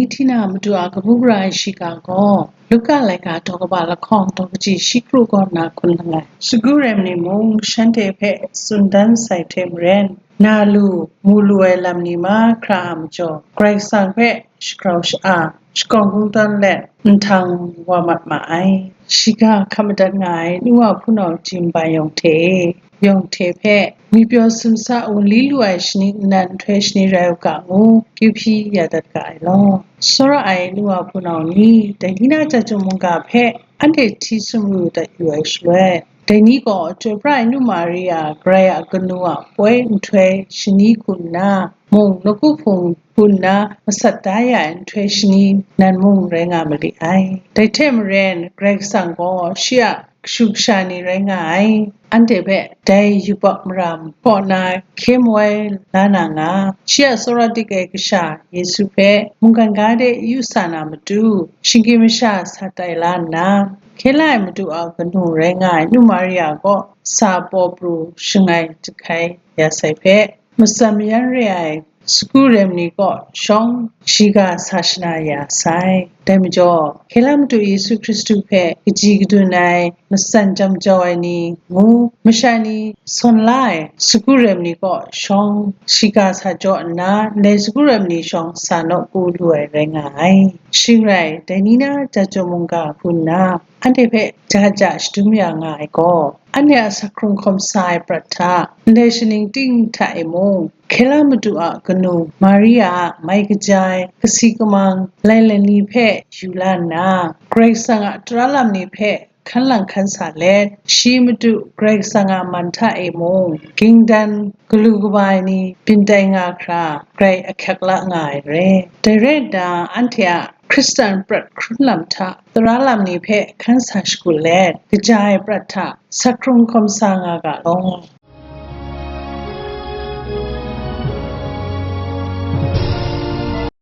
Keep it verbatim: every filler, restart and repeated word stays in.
Hti na Madu a kabu gara ai shiga gaw, Luka laika daw kaba lahkawng daw kaji shi kru kaw nna hkun langai. Sagu rem ni mung shanhte hpe tsun dan sai hte maren, na lu, mu lu ai lam ni mahkra a majaw, Karai Kasang hpe shagrau sha-a, shakawng kungdawn let, nhtang wa mat ma ai. Shiga hkap madat nga ai nu wa hpunau jin bai yawng hte e, yawng hte hpe, ngwi pyaw sumsa wunli lu ai shani nnan nhtoi shani rai u ga ngu, kyu hpyi ya dat ga ai law. Tsawra ai nu wa hpunau ni, dai ni na jahtum mungga hpe anhte hti sumru dat yu ai shaloi, dai ni gaw chyoi pra ai nu Maria, Karai a kanu a poi nhtoi shani hku nna, mung nawku hpung hku nna masat da ya ai nhtoi shani nan mung rai nga mali ai. Dai hte maren, Karai Kasang gaw shi a kashu kasha ni rai nga ai. Anhte hpe dai yubak maram kaw na hkye mawai la na nga, shi a tsawra dik ai kasha Yesu hpe mungkan ga de yu sa na matu, shinggyim masha sa tai la nna, hkye la ai Madu a kanu rai nga ai nu Maria kaw sa paw pru shangai jahkai ya sai hpe, matsan mayan re ai sagu rem ni kaw shawng shiga sa shana ya sai. Dai majaw, hkye la Madu Yesu Hkristu hpe kaji kadun ai, matsan jam jau ai ni ngu, masha ni sawn la ai sagu rem ni kaw shawng shiga sa jaw nna, ndai sagu rem ni shawng sa nawku lu ai rai nga ai. Shing rai, dai ni na jahtum mungga hku nna, anhte hpe ja ja shadum ya nga ai gaw, anhte a sa hkrung hkawm sa ai prat hta, ndai shaning ting hta e mung, hkye la Madu a kanu Maria a mai kaja ai kasi kamang lailai ni hpe yu la nna, Karai Kasang a tara lam ni hpe hkan lang hkan sa let, shi Madu Karai Kasang a man hta e mung, ging dan galu kaba ai ni byin tai nga hkra, grai ahkyak la nga ai re. Dai rai nna, anhte a Hkristan prat hkrun lam hta, tara lam ni hpe hkan sa shagu let, kaja ai prat hta sa hkrung hkawm sa nga ga law.